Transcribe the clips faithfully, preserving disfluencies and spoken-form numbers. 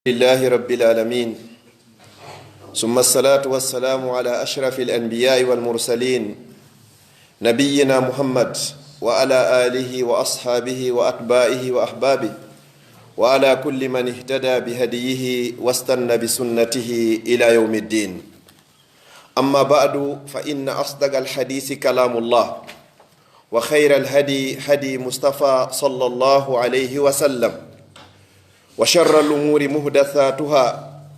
لله رب العالمين، ثم الصلاة والسلام على أشرف الأنبياء والمرسلين، نبينا محمد وعلى آله وأصحابه وأتباعه وأحبابه وعلى كل من اهتدى بهديه واستن بسنته إلى يوم الدين. أما بعد، فإن أصدق الحديث كلام الله، وخير الهدي هدي مصطفى صلى الله عليه وسلم، وشر الأمور محدثاتها،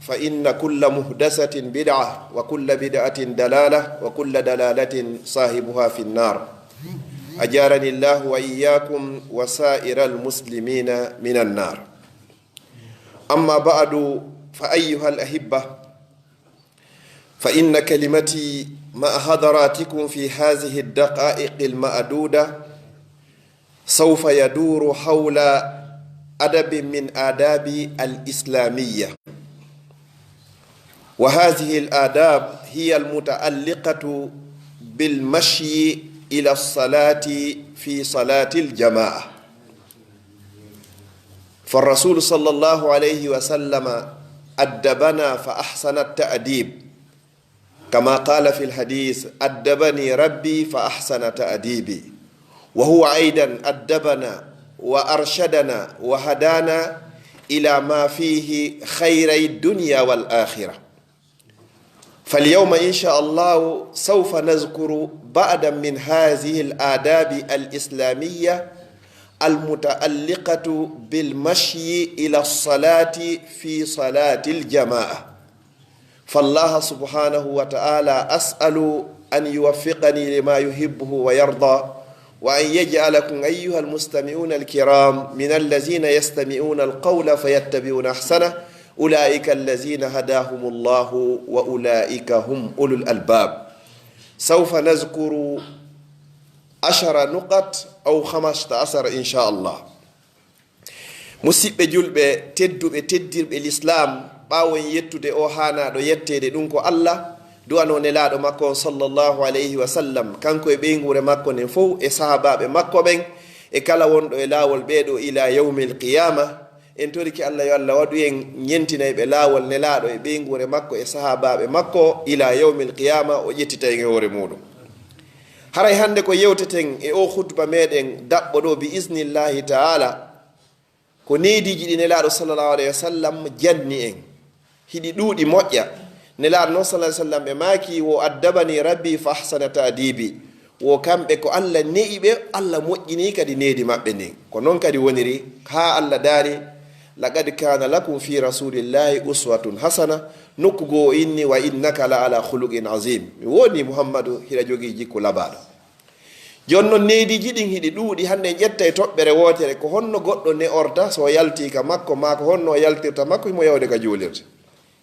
فإن كل محدثة بدعة، وكل بدعة ضلالة، وكل ضلالة صاحبها في النار. أجارني الله وإياكم وسائر المسلمين من النار. أما بعد، فأيها الأحبة، فإن كلمتي مع حضراتكم في هذه الدقائق المعدودة سوف يدور حول أدب من آداب الإسلامية، وهذه الآداب هي المتعلقة بالمشي إلى الصلاة في صلاة الجماعة. فالرسول صلى الله عليه وسلم أدبنا فأحسن التأديب، كما قال في الحديث: "أدبني ربي فأحسن تأديبي"، وهو أيضا أدبنا وأرشدنا وهدانا إلى ما فيه خيري الدنيا والآخرة. فاليوم إن شاء الله سوف نذكر بعضا من هذه الآداب الإسلامية المتعلقة بالمشي إلى الصلاة في صلاة الجماعة. فالله سبحانه وتعالى أسأل أن يوفقني لما يحبه ويرضى، وأن يجعلكم أيها المستمعون الكرام من الذين يستمعون القول فيتبعون أحسنه، أولئك الذين هداهم الله وأولئك هم أولو الألباب. سوف نذكر عشر نقط أو خمسة عشر إن شاء الله. Musiɓɓe julɓe tedduɓe, teddirɓe lislaam, ɓaawo en yettude o haanaaɗo yetteede, ɗum ko Allah, du'anoo nelaaɗo makko on sallallahu alayhi wa sallam, kanko e ɓeynguure makko nden fow, e sahaabaaɓe makko ɓen, e kala wonɗo e laawol ɓee ɗoo ilaa yawmil qiyaama. En torike Allah yo Allah waɗu en ñentinayɓe laawol nelaaɗo e ɓeynguure makko e sahaabaaɓe makko ilaa yawmil qiyaama, o ƴettita en e hoore muuɗum. Haray hannde ko yewteten e o khutba meɗen daɓɓo ɗoo bi iznillahi ta'ala, ko neediiji ɗi nelaaɗo sallallahu alayhi wa sallam janni en. Hiɗi ɗuuɗi moƴƴa. Nelaaɗo noon sallallahu alayhi wa sallam ɓe maaki: "Wo addabani rabbi fa ahsana ta'dibi." Wo kamɓe ko Allah ne'i ɓe, Allah moƴƴini kadi needi maɓɓe ndin. Ko noon kadi woniri haa Allah daali: "Laqad kana lakum fi rasulillahi uswatun hasana." Nokku goo o inni: "Wa innaka la ala khuluqin azim." Mi wooni Muhammadu, hiɗa jogii jikku labaaɗo. Jooni noon, neediiji ɗin hiɗi ɗuuɗi. Hannde en ƴettay toɓɓere wootere, ko honno goɗɗo ne'orta so o yaltii ka makko, maa ko honno o yaltirta makko himo yahude ka juulirde.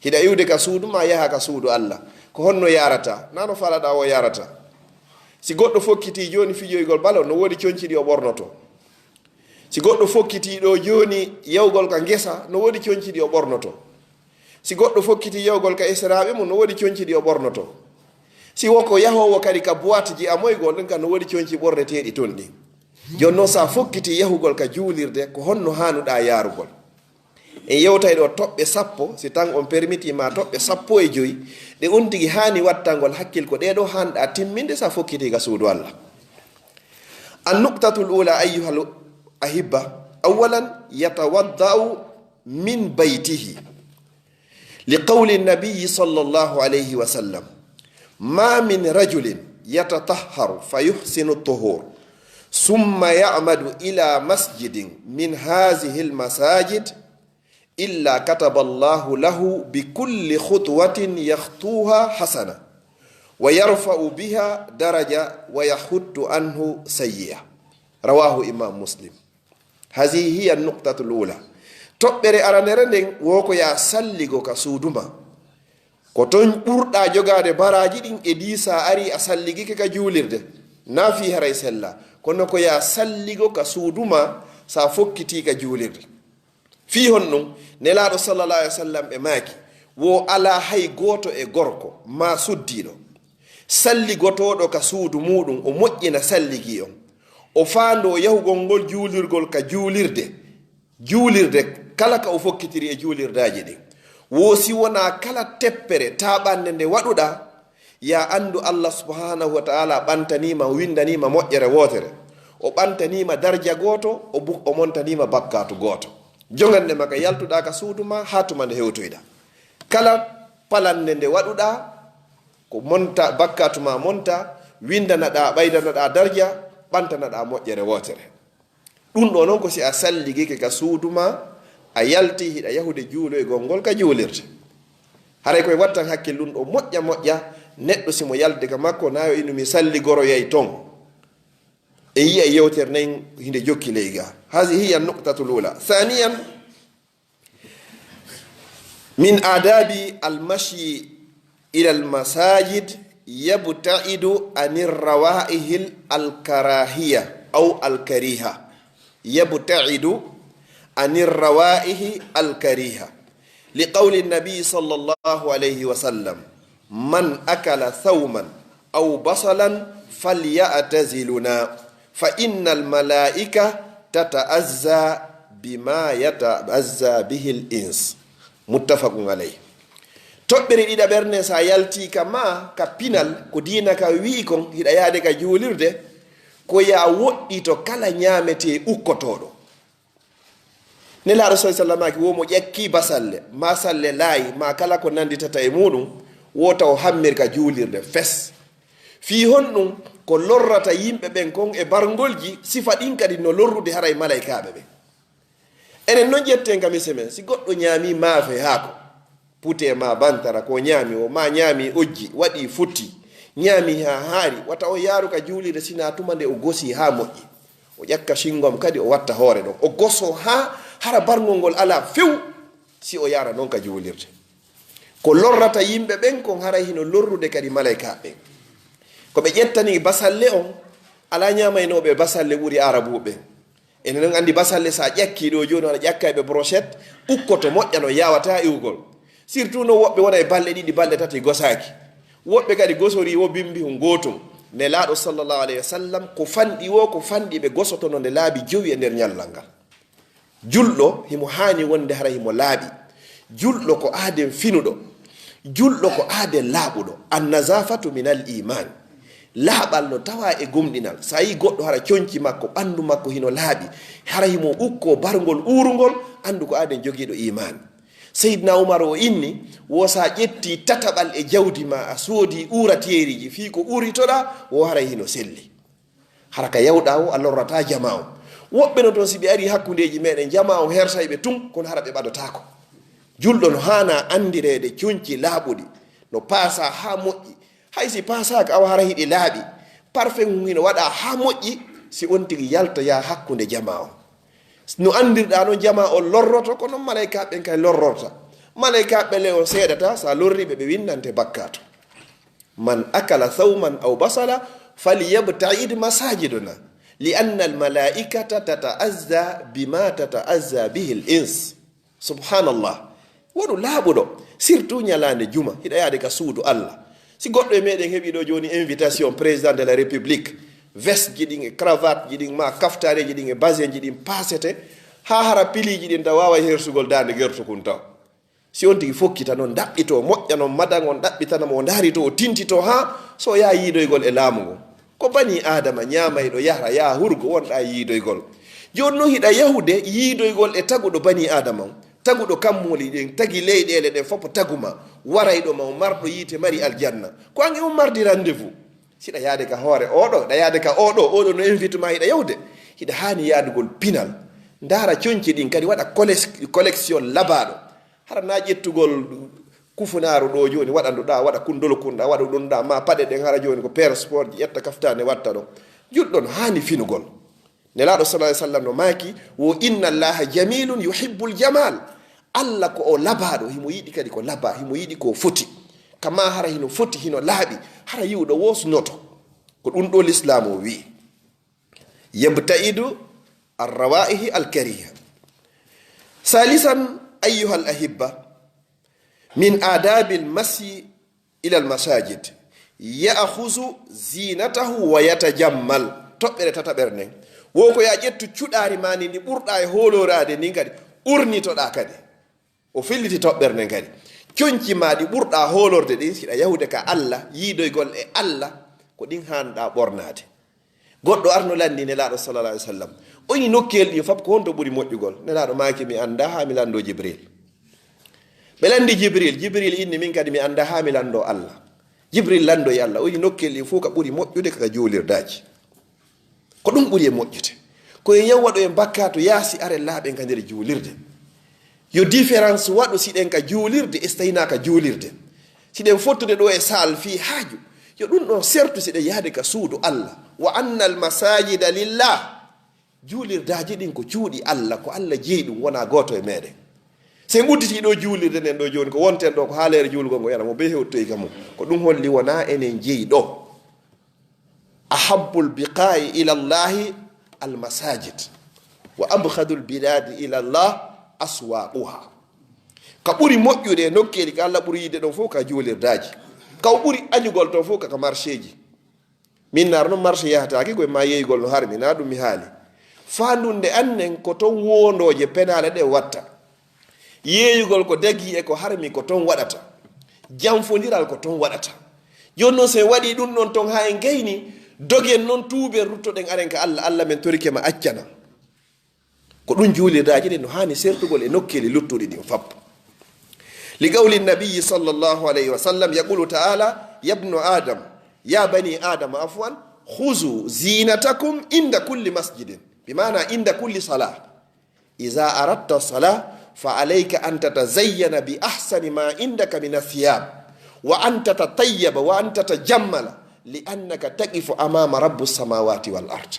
Hiɗa iwde ka suudu maa, yaha ka suudu Allah, ko honno yaarata? Naa no faalaɗaa o yaarata? Si goɗɗo fokkitii jooni fijoygol balo, no woodi conci ɗi o ɓornoto. Si goɗɗo fokkitii ɗoo jooni yahugol ka ngesa, no woodi conci ɗi o ɓornoto. Si goɗɗo fokkitii yahugol ka esiraaɓe mum, no woodi conci ɗi o ɓornoto. Si wo ko yahoowo kadi ka boîte ji amoygol ɗin, ka no woodi conci ɓorneteeɗi ton ɗin. Jooni noon, si a fokkitii yahugol ka juulirde, ko honno haanuɗaa yaarugol? En yewtay ɗoo toɓɓe sappo, si tan on permitii ma, toɓɓe sappo e joy, ɗe on tigi haani wattangol hakkil, ko ɗee ɗoo haanɗaa timminde si a fokkitii ka suudu Allah. An-nuqtatul ula, ayyuhal ahibba, awwalan, yatawadda'u min baytihi. Li qawli nabiyi sallallahu alayhi wa sallam: "Ma min rajulin yatatahharu fa yuhsinu tuhur, summa ya'madu ila masjidin min hazihil masajid, illa kataba Allahu lahu bi kulli khutwatin yakhtuha hasana, wa yarfa'u biha daraja, wa yahuttu anhu sayyi'a." Rawahu Imam Muslim. Hazihi hiya nuqtatul ula. Toɓɓere aranere nden, wo ko yaa salligo ka suudu ma. Ko ton ɓurɗaa jogaade baraaji ɗin e dii sa ari a salligike ka juulirde. Naa fii haray sella, kono ko yaa salligo ka suudu ma sa fokkitii ka juulirde. Fii honɗun? Nelaaɗo sallallahu alaihi wasallam ɓe maaki, wo alaa hay gooto e gorko maa suddiiɗo salligotooɗo ka suudu muuɗum, o moƴƴina salligii on, o faandoo yahugol ngol juulirgol ka juulirde, juulirde Kala ka o fokkitiri e juulirdaaji ɗin. Wo si wonaa kala teppere taaɓannde nde waɗuɗaa, ya anndu Allah subhanahu wa ta'ala ɓantaniima, winndaniima moƴƴere wootere. O ɓantaniima darja gooto, o bu-, o montaniima bakkaatu gooto. Jongannde ma ka yaltuɗaa ka suudu ma, haa tuma nde hewtoyɗaa. Kala palannde nde waɗuɗaa, ko monta, bakkaatu ma monta, winndanaɗaa, ɓaydanaɗaa darja, ɓantanaɗaa moƴƴere wootere. Ɗum ɗo noon ko si a salligike ka suudu ma, a yalti hiɗa yahude juuloygol ngol ka juulirde. Haray koye wattan hakkil ɗum ɗo moƴƴa moƴƴa, neɗɗo si mo yalde ka makko, na yo inu mi salligoroyay ton. E yiya yewtere nden hinde jokki ley ga. Hazi hiya nuqtatul ula. Thaniyan, من آداب المشي إلى المساجد يبتعد عن الروائح الكراهية أو الكريهة. يبتعد عن الروائح الكريهة. لقول النبي صلى الله عليه وسلم: من أكل ثوما أو بصلا فليعتزلنا فإن الملائكة تتأذى بما يتأذى به الإنس. متفق عليه. Toɓɓere ɗiɗaɓere nden, sa yalti ka ma, ka pinal, ko diina ka wi'i kon, hiɗa yaade ka juulirde, ko ya woɗɗito kala ñaametee ukkotooɗo. Nelaaɗo sallallahu alaihi wasallam maaki, wo mo ƴakki basalle, ma salle laayi, ma kala ko nanditata e muɗum, wo taw hammir ka juulirde fes. Fii honɗum? Ko lorrata yimɓe ɓen kon e barngolji, sifa ɗin kadi no lorrude haray malaykaaɓe ɓen. Enen non ƴetten ka mise men, si goɗɗo ñaami maafe haako, pute ma bantara ko ñaami o, ma ñaami ojji, waɗi futti, ñaami ha haari, wata o yaaru ka juulirde sina tuma nde o gosi ha moƴƴi. O ƴakka singom kadi o watta hoore ɗon. O goso ha hara barngol ngol ala few si o yaara non ka juulirde. Ko lorrata yimɓe ɓen kon haray hino lorrude kadi malaykaaɓe ɓen. Ko ɓe ƴettani basalle on, ala ñaamaynooɓe basalle ɓuri Arabuɓe ɓen. Enen non anndi basalle, sa ƴakki ɗo jooni, wona ƴakka e ɓe brochette, ukkoto moƴƴa no yawata iwgol. Surtout no woɓɓe wona e balɗe ɗiɗi, balɗe tati gosaaki. Woɓɓe kadi gosori wo bimbi hun gootum. Nelaaɗo sallallahu alayhi wa sallam, ko fanɗi wo, ko fanɗi ɓe gosotono nde laabi jowi e nder ñallal ngal. Julɗo himo haani wonde hara himo laaɓi. Julɗo ko aaden finuɗo. Julɗo ko aaden laaɓuɗo. An-nazafatu minal iman. Laaɓal no tawa e gomɗinal. Sa yi goɗɗo hara conci makko, ɓandu makko hino laaɓi, hara himo ukko barngol uurungol, andu ko aaden jogiiɗo iman. Seydina Umar o inni, wo sa ƴetti tataɓal e jawdi ma, a soodi uurateeriji, fii ko uuritoɗa, wo haray hino selli. Hara ka yawɗa o, a lorrata jama o. Woɓɓe no toon, si ɓe ari hakkundeeji meɗen, jama o hersay ɓe tun, kono hara ɓe ɓadotako. Julɗo no haana andireede conci laaɓuɗi, no paasa haa moƴƴi. Hay si paasaaka, awa hara hiɗi laaɓi. Parfum hino waɗa haa moƴƴi, si on tigi yaltoya hakkunde jama o. No andirɗa non jama o lorroto, ko non malaykaaɓe ɓen kay lorrorta. Malaykaaɓe le on seeɗata, sa lorri ɓe, ɓe winnante bakkaatu. Man akala thawman aw basala falyabta'id masajidana, li anna al malaikata tata'azza bima tata'azza bihi al ins. Subhanallah. Woɗu laaɓuɗo, surtout ñalaande juma, hiɗa yaade ka suudu Allah. Si goɗɗo e meɗen heɓi ɗo jooni invitation président de la république, veste ji ɗin e cravate ji ɗin, ma kaftareji ɗin e basin ji ɗin paasete, haa hara piliji ɗin taw waaway hersugol daande gerto kun taw. Si on tigi fokkita non, daɓɓito, moƴƴa non, madan on ɗaɓɓitana mo, o ndaari to o tintito haa so o yaha yiidoygol e laamu ngon. Ko bani Aadama ñaamayɗo yahra, yaha hurgo, wonɗa yiidoygol. Jooni non hiɗa yahude yiidoygol e taguɗo bani Aadama on, taguɗo kammuuli ɗin, tagi leyɗeele ɗen fof taguma, warayɗo ma o marɗo yiite mari aljanna. Ko ange on mardi rendez-vous. Siɗa yaade ka hoore oɗo, ɗa yaade ka oɗo, oɗo no invite ma hiɗa yahude. Hiɗa haani yaadugol pinal. Ndaara conci ɗin kadi waɗa collection labaaɗo. Hara na ƴettugol kufunaaru ɗo jooni, waɗanduɗa, waɗa kundol kunɗa, waɗa ɗunɗa, ma paɗe ɗen hara jooni ko paire sport ji, ƴetta kaftane watta ɗon. Julɗo no haani finugol. Nelaaɗo sallallahu alaihi wasallam no maaki, wo inna Allaha jamilun yuhibbul jamal. Allah ko o labaaɗo, himo yiɗi kadi ko labaa, himo yiɗi ko foti. Kama hara hino foti, hino laaɓi, hara yi'uɗo wosnoto. Ko ɗun ɗo Lislaamu o wi'i. Yabta'idu arrawaihi alkariha. Salisan, ayyuha alahibba, min adabil masi ila almasajid, ya'khuzu zinatahu wa yatajammal. Toɓɓere tataɓere nden. Wo ko ya ƴettu cuɗaari ma ndin ndi ɓurɗa e hooloraade ndin kadi. urnitoɗaa kadi. O filliti toɓɓere nden kadi. Conci maa ɗi ɓurɗaa hoolorde ɗin, si ɗa yahude ka Alla, yiidoygol e Alla, ko ɗin haanɗaa ɓornaade. Goɗɗo arno lanndi Nelaaɗo sallallahu alaihi wasallam. O yi nokkeeli ɗin fof ko honto ɓuri moƴƴugol? Nelaaɗo maaki, "Mi anndaa haa mi lanndoo Jibril." Ɓe lanndi Jibril, Jibril inni, "Min kadi mi anndaa haa mi lanndoo Alla." Jibril lanndoyi Alla, o yi nokkeeli ɗin fof ka ɓuri moƴƴude ka juulirdaaji. Ko ɗum ɓuri e moƴƴude. Ko e yaw waɗo en bakkaatu yaasi are laaɓen ka nder juulirde. Yo différence waɗu si ɗen ka juulirde e si tawii hinaa ka juulirde. Si ɗen fottude ɗo e saal fii haaju, yo ɗum ɗon sertu si ɗen yahde ka suudu Alla. "Wa annal masajida lillah." Juulirdaaji ɗin ko cuuɗi Alla, ko Alla jeyi ɗum, wonaa gooto e meɗen. Si en udditi ɗo juulirde nden ɗo jooni, ko wonten ɗo ko haaleere juulugol ngo yana, mo bee hewtoyi ka mum. Ko ɗum holli wonaa enen jeyi ɗo. "Ahabbul biqa'i ila Allahi al masajid, wa abghadul biladi ila Allah aswaquha." Ka ɓuri moƴƴude e nokkeeli ka Alla ɓuri yiɗde ɗon fof ka juulirdaaji. Ka o ɓuri añugol ton fof ka, ka marché ji. Min naar noon marché yahataake koye ma yeeyugol no harmi, na ɗum mi haali. Faandunde annen ko ton woondooje penaale ɗe watta. Yeeyugol ko dagii e ko harmi ko ton waɗata. Janfondiral ko ton waɗata. Jooni noon, so en waɗii ɗum ɗon ton haa en gayni, dogen noon, tuuben, ruttoɗen, aren ka Alla, Alla, men torike ma, accana. Ko ɗum juulirdaaji ɗin no haani sertugol e nokkeeli luttuɗi ɗin fap. Li qawli nabiyyi sallallahu alayhi wa sallam, yaqulu ta'ala, "Ya bnu Adam, ya bani Adam, afwan, khuzu zinatakum inda kulli masjidin." Bi maana inda kulli salah. Iza aradta salah, fa alayka an tatazayyana bi ahsani ma indaka min athiyab, wa an tatatayyaba, wa an tatajammala, li annaka taqifu amama rabbu samawati wal ard.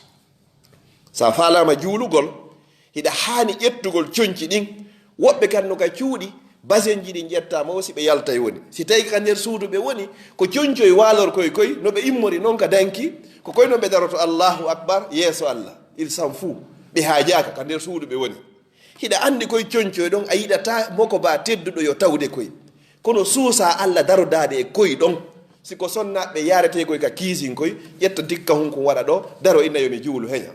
Sa faalaama juulugol, hiɗa haani ƴettugol conci ɗin. Woɓɓe kan no ka cuuɗi, basenji ɗin ƴettaama o si ɓe yaltay woni. Si tawii ka nder suudu ɓe woni, ko concoy waalorkoy koy, no ɓe immori non ka danki, ko koy no ɓe daroto Allahu Akbar yeeso Alla. Il s'en fout. Ɓe haajaaka, ka nder suudu ɓe woni. Hiɗa anndi koy concoy ɗon, a yiɗataa moko ba tedduɗo yo tawde koy. Kono suusaa Alla darodaade e koy ɗon. Si ko sonnaaɓe yaretee koy ka kiisin koy, ƴetta dikka hun kun waɗa ɗo, daro inna yo mi juulu heña.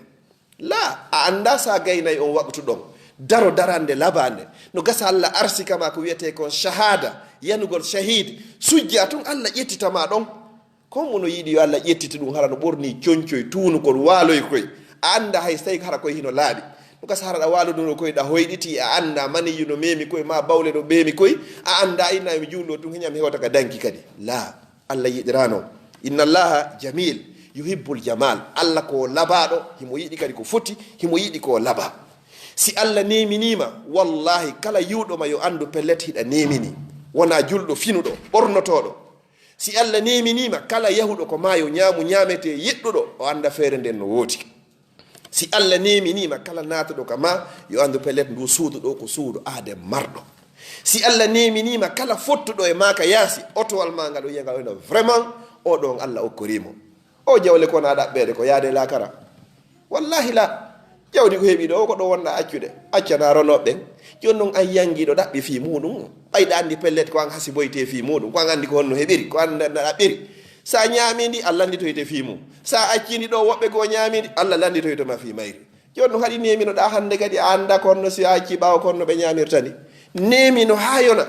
Laa, a anndaa sa gaynay on waqtu ɗon. Daro darande labaande. No gasa Alla arsika ma ko wiyetee kon shahada, yanugol shahid. Sujja tun Alla ƴettita ma ɗon. Kon mo no yiɗi yo Alla ƴettita ɗum, hara no ɓornii concoy tuunukol waaloy koy. A anndaa hay so tawii hara koy hino laaɓi. No gasa hara ɗa waalodunoo koy ɗa hoyɗitii, a anndaa maniyyu no meemi koy, maa bawle no meemi koy. A anndaa inna yo mi juulɗo tun heñam hewta ka danki kadi. Laa. Alla yiɗiraano. Inna Allaha jamil, yuhibbul jamal. Alla ko labaaɗo, himo yiɗi kadi ko foti, himo yiɗi ko labaa. Si Alla neeminiima, wallahi kala yi'uɗo ma yo anndu pellet hiɗa neemini. Wonaa julɗo finuɗo, ɓornotooɗo. Si Alla neeminiima, kala yahuɗo ko maayo ñaamu ñaametee yeɗɗuɗo, o annda feere nden no woodi. Si Alla neeminiima kala naatuɗo ka ma, yo anndu pellet ndu suudu ɗo ko suudu aaden marɗo. Si Alla neeminiima kala fottuɗo e ma ka yaasi, otowal ma ngal o yiya ngal o wiya, "Vraiment, o ɗo on Alla okkorii mo." O jawle ko wonaa ɗaɓɓeede ko yaade laakara. Wallahi la. Jawdi ko heɓi ɗo, ko ɗo wonɗa accude. Accana ronooɓe ɓen. Jooni non an yangiiɗo ɗaɓɓi fii muuɗum. Ɓay ɗa anndi pellet ko an hasiboyte fii muuɗum. Ko an anndi ko honno heɓiri, ko an ɗaɓɓiri. Sa ñaamii ndi, a lannditoyte fii mum. Sa accii ndi ɗo, woɓɓe goo ñaamii ndi, Alla lannditoyto ma fii mayri. Jooni no haɗi neeminoɗaa hannde kadi, a anndaa ko honno si a accii ɓaawo ko honno ɓe ñaamirta ndi. Neemino haa yona.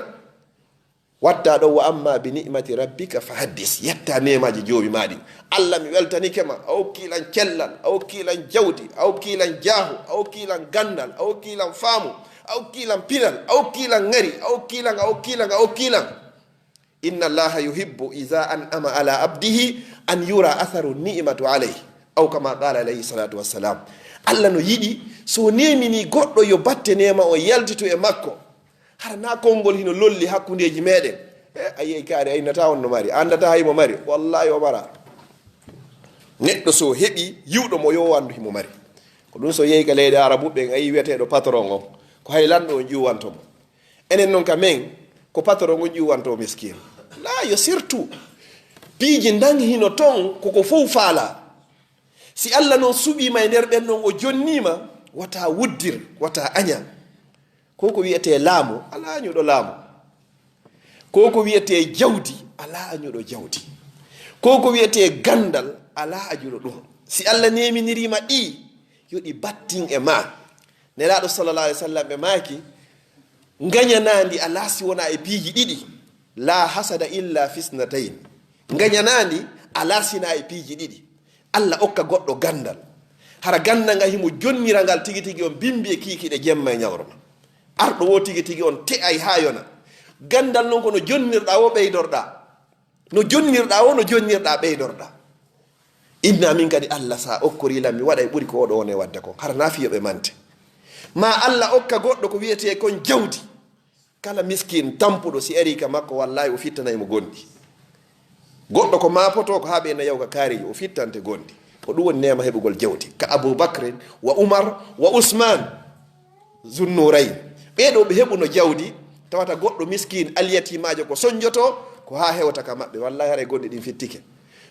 Watta ɗo, "Wa amma bi ni'mati rabbika fa haddis." Yetta neemaaji Joomi maa ɗin. Alla, mi weltanike ma. A okkii lan cellal, a okkii lan jawdi, a okkii lan jaahu, a okkii lan ganndal, a okkii lan faamu, a okkii lan pinal, a okkii lan ŋari, a okkii lan, a okkii lan, a okkii lan. Inna Allaha yuhibbu iza an'ama ala abdihi an yura atharu ni'matu alayhi. Aw kama qala alayhi salatu wassalam. Alla no yiɗi so neemini goɗɗo yo batte neema on yaltitu e makko. Hara na konngol hino lolli hakkundeeji meɗen. E, a yi'ay kaari, a innataa on no mari, a anndataa hay mo mari. Wallahi o mara. Neɗɗo so heɓi yi'uɗo mo yo o anndu himo mari. Ko ɗum so yehi ka leyɗe Arabu ɓen, a yi'i wi'eteeɗo patron on, ko hay lanɗo on ƴuwanto mo. Enen non ka men, ko patron on ƴuwanto miskin. La, yo surtout. Piiji ndan hino ton, koko fow faala. Si Alla non suɓiima e nder ɓen non, o jonniima, wata wuddir, wata aña. Ko ko wi'etee laamu, alaa añuɗo laamu. Ko ko wi'etee jawdi, alaa añuɗo jawdi. Ko ko wi'etee ganndal, alaa añuɗo ɗum. Si Alla neeminiriima ɗi, yo ɗi battin e ma. Nelaaɗo sallallahu alaihi wasallam ɓe maaki, ngañanaandi alaa si wonaa e piiji ɗiɗi. La hasada illa fisnatayn. Ngañanaandi alaa si wonaa e piiji ɗiɗi. Allah okka goɗɗo ganndal, hara ganndal ngal himo jonnira ngal tigi tigi on bimbi e kiikiiɗe jemma e ñawrama. Arɗo wo tigi tigi on te'ay haa yona. Ganndal non ko no jonnirɗaa wo ɓeydorɗaa. No jonnirɗaa wo, no jonnirɗaa ɓeydorɗaa. Inna min kadi Allah sa okkori lan mi waɗay ɓuri ko oɗo wone wadde kon. Hara na fiyo ɓe mante. Ma Allah okka goɗɗo ko wiyetee kon jawdi. Kala miskin tampuɗo si ari ka makko, wallahi o fittanay mo gonɗi. Goɗɗo ko maapoto ko haa ɓe na yawka kaariji, o fittante gonɗi. Ko ɗum woni neema heɓugol jawdi. Ka Abu Bakrin wa Umar wa Usman Zunnurayn. Ɓee ɗoo ɓe heɓuno jawdi, tawata goɗɗo miskin, alyatimaajo ko sonjoto, ko haa hewta ka maɓɓe. Wallahi haray gonɗi ɗin fittike.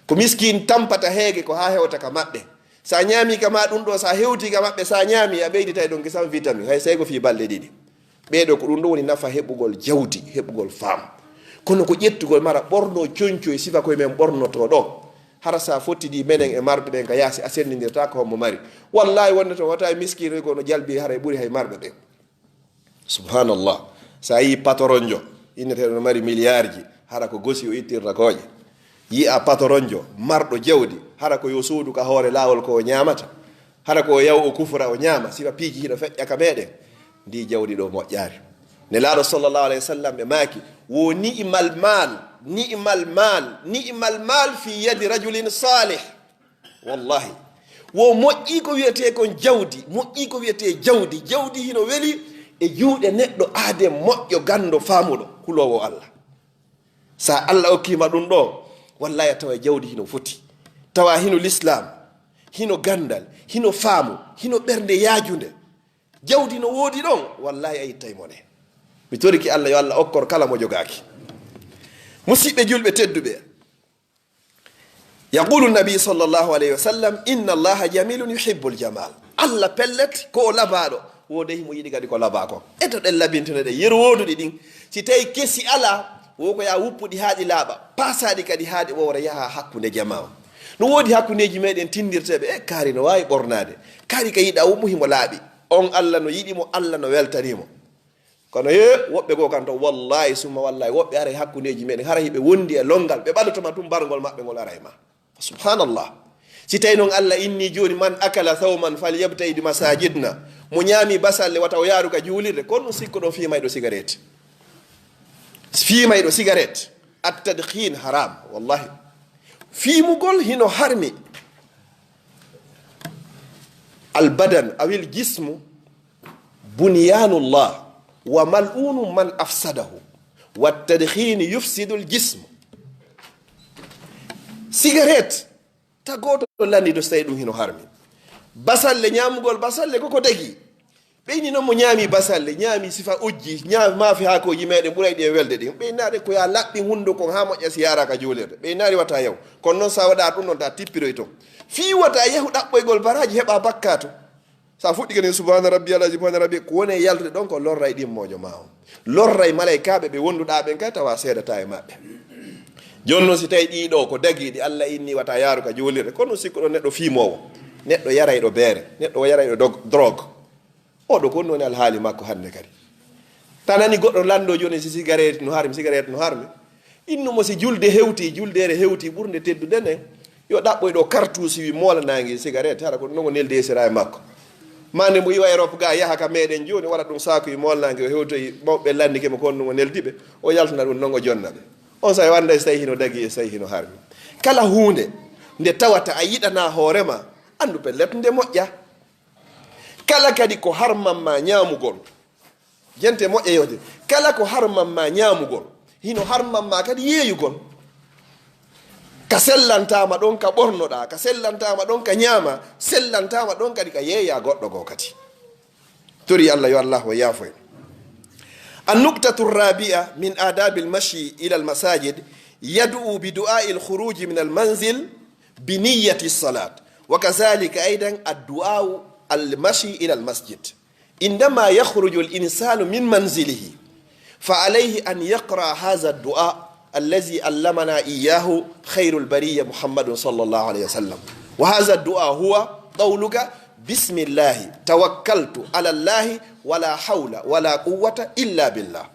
Ko miskin tampata heege, ko haa hewta ka maɓɓe. Sa ñaami ka ma ɗum ɗo, sa hewti ka maɓɓe, sa ñaami, a ɓeyditay ɗon kisan vitamin, hay sey ko fii balɗe ɗiɗi. Ɓee ɗoo ko ɗum ɗo woni nafa heɓugol jawdi, heɓugol faamu. Kono ko ƴettugol mara ɓorno conco e sifa koye men ɓornoto ɗo. Hara sa fottidi menen e marɓe ɓen ka yaasi, a senndindirta ko hommo mari. Wallahi wonde to wata e miskiin ko no jalbi hara e ɓuri hay marɓe ɓen. Subhanallah. Sa yi patoronjo, inneteeɗo no mari miliyaarji, hara ko gosi o ittirta kooƴe. Yi'a patoronjo, marɗo jawdi, hara ko yo soodu ka hoore laawol ko o ñaamata. Hara ko o yaw o kufra o ñaama, sifa piiji hino feƴƴa ka meɗen. Ndi jawdi ɗo moƴƴaari. Nelaaɗo sallallahu alayhi wa sallam ɓe maaki, wo ni'mal mal, ni'mal mal, ni'mal mal fi yadi rajulin salih. Wallahi. Wo moƴƴi ko wiyetee kon jawdi, moƴƴi ko wiyetee jawdi. Jawdi hino weli e juuɗe neɗɗo aaden moƴƴo ganndo faamuɗo kuloowo Allah. Sa Allah okkii ma ɗum ɗo, wallahi a tawa jawdi hino foti. Tawa hino lislaam, hino ganndal, hino faamu, hino ɓernde yaajunde. Jawdi no woodi ɗon, wallahi a ittay mone. Mi toriki Allah yo Allah okkor kala mo jogaaki. Musiɓɓe julɓe tedduɓe, yaqulu nabi sallallahu alayhi wa sallam, inna allaha jamilun yuhibbul jamal. Allah pellet ko o labaaɗo, wo dey himo yiɗi kadi ko labaa kon. Eto ɗen labintino ɗen, yeru wooduɗi ɗin. Si tawi kesi alaa, wo ko yaa wuppuɗi haa ɗi laaɓa, paasaaɗi kadi haa ɗi wowra yaha hakkunde jamaa on. No woodi hakkundeeji meɗen tinndirteeɓe, e kaari no waawi ɓornaade, kaari ka yiɗaa wummu himo laaɓi. On Allah no yiɗi mo, Allah no weltanii mo. Kono he, woɓɓe goo kan to, wallahi summa wallahi, woɓɓe aray hakkundeeji meɗen, hara hiɓe wondi e longal, ɓe ɓadoto ma tun bargol maɓɓe ngol aray ma. Subhanallah. Si tawi non Allah inni jooni, man akala thawman falyabta'id masajidna. Mo ñaami basalle wata o yaaru ka juulirde, kono ɗum sikko ɗon fiimayɗo sigaret. Fiimayɗo sigaret. At-tadkhin haram, wallahi. Fiimugol hino harmi. Al badan awil jismu bunyanullah wa mal'unu man afsadahu. Wa tadkhini yufsidul jism. Sigaret, ta gooto landido so tawi ɗum hino harmi. Basalle, ñaamugol basalle ko ko dagi. Ɓeyni noon mo ñaami basalle, ñaami sifa ujji, ñaami maafe haakooji meɗen ɓuray ɗi e welde ɗin. Ɓeynaade ko yaa laɓɓin hunnduko kon haa moƴƴa si yaara ka juulirde. Ɓeynaade wata yaw. Kono noon sa waɗa ɗum ɗon ta tippiroy ton. Fii wata yahu ɗaɓɓoygol baraaji heɓa bakkaatu. Sa fuɗɗike nin subhana rabbi ala subhana rabbi ko woni e yaltude ɗon ko lorray ɗimmoojo ma on. Lorray malaykaaɓe ɓe wonduɗaa ɓen kay tawa seedata e maɓɓe. Jooni noon si tawi ɗii ɗoo ko dagiiɗi Allah inni wata yaaru ka juulirde, kono sikkuɗo neɗɗo fiimoowo, neɗɗo yarayɗo beere, neɗɗo yarayɗo dog- drogue. Oɗo ko ɗum woni alhaali makko hannde kadi. Ta nani goɗɗo lanndo jooni si sigaret no harmi, sigaret no harmi. Innu mo si julde hewti, juldeere hewti ɓurnde teddude nden, yo ɗaɓɓoy ɗo kartuusi wi moolanaangi sigaret, hara ko ɗum ngo neldi e sira e makko. Mande mo iwa Europe ga yaha ka meɗen jooni, waɗa ɗum saaku wi moolanaangi, o hewtoyi mawɓe lanndike mo kon ɗum o neldi ɓe, o yaltana ɗum non o jonna ɓe. On sa wanda e so tawi hino dagi e so tawi hino harmi. Kala huunde nde tawata a yiɗana hoore ma, anndu pellet nde moƴƴa. Kala kadi ko harman ma ñaamugol, jente moƴƴa yewte, kala ko harman ma ñaamugol, hino harman ma kadi yeeyugol. Ka sellantama ɗon ka ɓornoɗa, ka sellantama ɗon ka ñaama, sellantama ɗon kadi ka yeeya goɗɗo goo kadi. Tori Allah yo Allah o yaafo en. النقطة الرابعة من آداب المشي إلى المساجد، يدعو بدعاء الخروج من المنزل بنية الصلاة، وكذلك أيضا الدعاء المشي إلى المسجد. عندما يخرج الإنسان من منزله فعليه أن يقرأ هذا الدعاء الذي علمنا إياه خير البرية محمد صلى الله عليه وسلم. وهذا الدعاء هو قولك: بسم الله توكلت على الله ولا حول ولا قوة إلا بالله.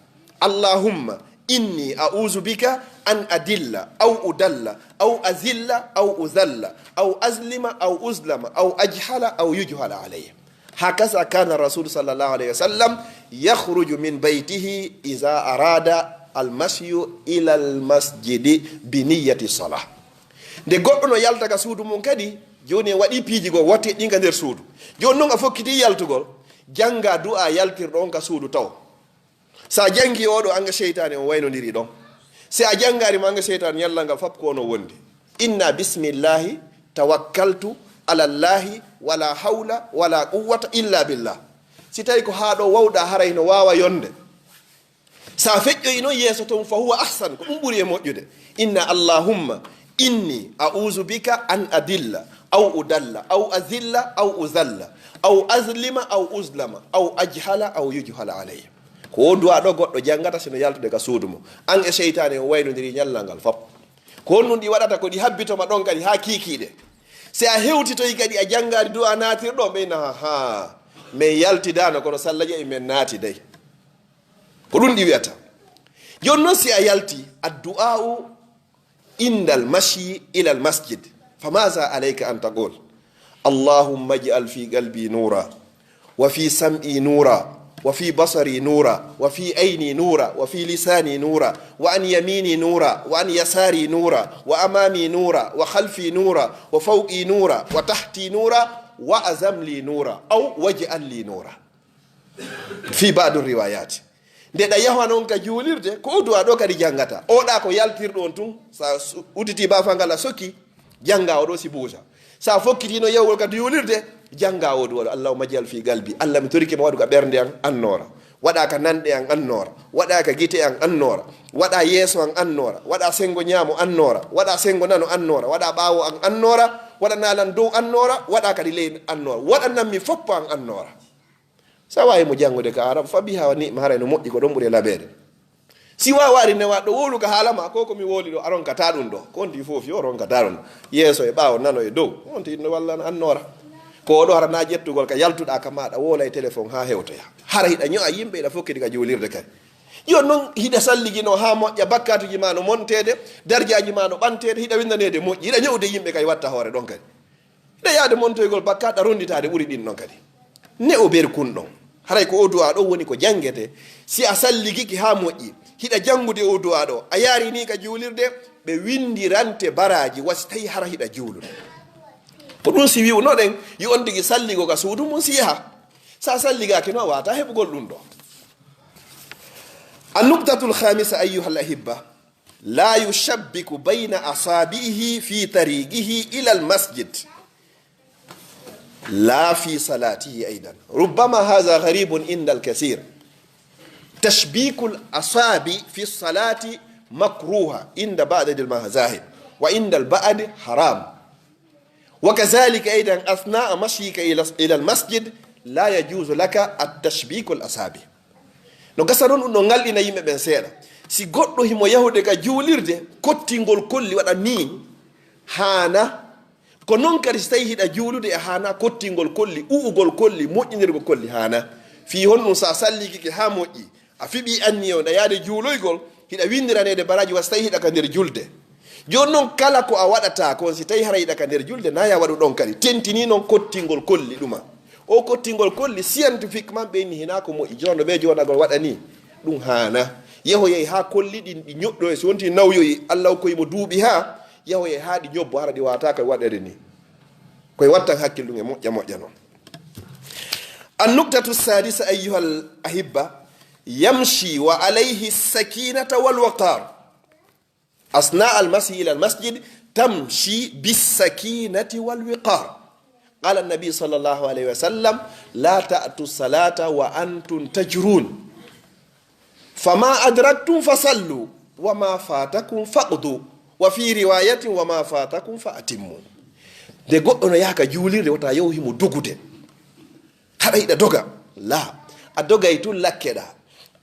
اللهم إني أعوذ بك أن أضل أو أضل أو أذل أو أذل أو أظلم أو أظلم أو أجهل أو يجهل علي. هكذا كان الرسول صلى الله عليه وسلم يخرج من بيته إذا أراد المشي إلى المسجد بنية الصلاة. Nde goɗɗo no yalta ka suudu mum kadi, jooni en waɗi piiji goo, watti ɗin ka nder suudu. Jooni non a fokkiti yaltugol, jannga du'a yaltirɗo on ka suudu taw. Sa janngi oo ɗoo, an e seytaane on waynondiri ɗon. Si a janngaari mo, an e seytaane ñallal ngal fop ko ono wondi. Inna bismillahi tawakkaltu ala Allahi wala hawla wala quwwata illa billah. Si tawi ko haa ɗoo wawɗa, haray no waawa yonde. Sa feƴƴoyi non yeeso ton, fa huwa ahsan, ko ɗum ɓuri e moƴƴude. Inna allahumma inni a'uzu bika an adilla aw udalla aw azilla aw uzalla aw azlima aw uzlama aw ajhala aw yujhala alayya. Ko o du'a ɗoo goɗɗo janngata sino yaltude ka suudu mo. An e seytaane on waynondiri ñallal ngal fop. Ko honɗum ɗi waɗata? Ko ɗi habbito ma ɗon kadi haa kiikiiɗe. Si a hewtitoyi kadi a janngaali du'a naatirɗo, ɓeyna ha ha. Men yaltidaano, kono salla ƴeewi men naati dey. Ko ɗum ɗi wi'ata. Jooni non si a yalti, addu'a'u indal mashi ilal masjid. Fa maza alayka an taqul? Allahumma ij'al fi qalbi nura, wa fi sam'i nura, wa fi basari nura, wa fi ayni nura, wa fi lisani nura, wa an yamini nura, wa an yasari nura, wa amami nura, wa khalfi nura, wa fawqi nura, wa tahti nura, wa azam li nura, aw waj'al li nura. Fi ba'du riwayati. Nde ɗa yaha non ka juulirde, ko o du'a ɗoo kadi janngata. O ɗa ko yaltirɗo on tun, sa su-, udditi baafal ngal a sokki, jannga o ɗoo si buusa. Sa fokkitino yahugol ka juulirde, jannga o du'a ɗoo. Allahumma ij'al fi qalbi. Allah, mi torike ma, waɗu ka ɓernde an annoora. Waɗa ka nanɗe an annoora. Waɗa ka gite an annoora. Waɗa yeeso an annoora. Waɗa senngo ñaamo annoora. Waɗa senngo nano annoora. Waɗa ɓaawo an annoora. Waɗana lan dow annoora. Waɗa kadi ley annoora. Waɗanan mi foppo an annoora. Sa waawi mo janngude ka Arab, fa biha wa ni'ma, haray no moƴƴi, ko ɗon ɓuri e laɓeede. Si waawaari ne waɗɗo wowlu ka haala ma, ko ko mi wowli ɗoo, a ronkataa ɗum ɗoo. Ko on tigi fof yo ronkataa ɗum. Yeeso e ɓaawo, nano e dow. On tigi no walla annoora. Ko o ɗoo hara na ƴettugol ka yaltuɗaa ka maaɗa, wowla e téléphone haa hewtoya. Hara hiɗa ño'a yimɓe, hiɗa fokkiti ka juulirde kadi. Yo non hiɗa salligino haa moƴƴa, bakkaatuji ma no monteede, darjaaji ma no ɓanteede, hiɗa winndaneede moƴƴi, hiɗa ño'ude yimɓe kay watta hoore ɗon kadi. Hiɗa yaade montoygol bakkaat, a ronditaade ɓuri ɗin ɗon kadi. Ne o berkun ɗon. Haray ko o du'a ɗon woni ko janngete. Si a salligike haa moƴƴi, hiɗa janngude o du'a ɗoo, a yaari ni ka juulirde, ɓe winndirante baraaji, wa si tawi hara hiɗa juulude. Ko ɗum si wi'unoɗen, yo on tigi salligo ka suudu mum si yaha. Sa salligaaki no a waata heɓugol ɗum ɗoo. An-nuqtatul khamisa, ayyuhal ahibba. لا يشبك بين أصابعه في طريقه إلى المسجد، لا في صلاته أيضا. ربما هذا غريب عند الكثير. تشبيك الأصابع في الصلاة مكروه عند بعض المذاهب، وعند البعض حرام. وكذلك أيضا أثناء مشيك إلى، إلى المسجد لا يجوز لك التشبيك الأصابع. No gasa non ɗum no ngalɗina yimɓe ɓen seeɗa. Si goɗɗo himo yahude ka juulirde, kottingol kolli waɗa nii, haana. Ko non kadi si tawi hiɗa juulude e haana, kottingol kolli, u'ugol kolli, moƴƴinirgol kolli haana. Fii honɗum sa sallikike haa moƴƴi, a fiɓii anniya on, ɗa yaade juuloygol, hiɗa winndiraneede baraaji wa si tawi hiɗa ka nder julde. Jooni non, kala ko a waɗata kon, si tawi hara hiɗa ka nder julde, na ya waɗu ɗon kadi. Tentini non kottingol kolli ɗuma. O kottingol kolli, scientifiquement, ɓe inni hinaa ko moƴƴi. Jooni no ɓe joonagol waɗa ni, ɗum haana. Yehoyay haa kolli ɗin ɗi ñoɗɗo, e so wonti nawyoyi, Alla hokkoyi mo duuɓi haa, yehoyay haa ɗi ñobbo, hara ɗi waata koye waɗere ni. Koye wattan hakkil ɗum e moƴƴa moƴƴa non. النقطة السادسة أيها الأحبة، يمشي وعليه السكينة والوقار. أثناء المشي إلى المسجد تمشي بالسكينة والوقار. قال النبي صلى الله عليه وسلم: لا تأتوا الصلاة وأنتم تجرون، فما أدركتم فصلوا، وما فاتكم فاقضوا، وفي رواية: وما فاتكم فأتموا. Nde goɗɗo no yaha ka juulirde, wota yahu himo dogude. Haɗa hiɗa doga? Laa. A dogay tun lakkeɗaa.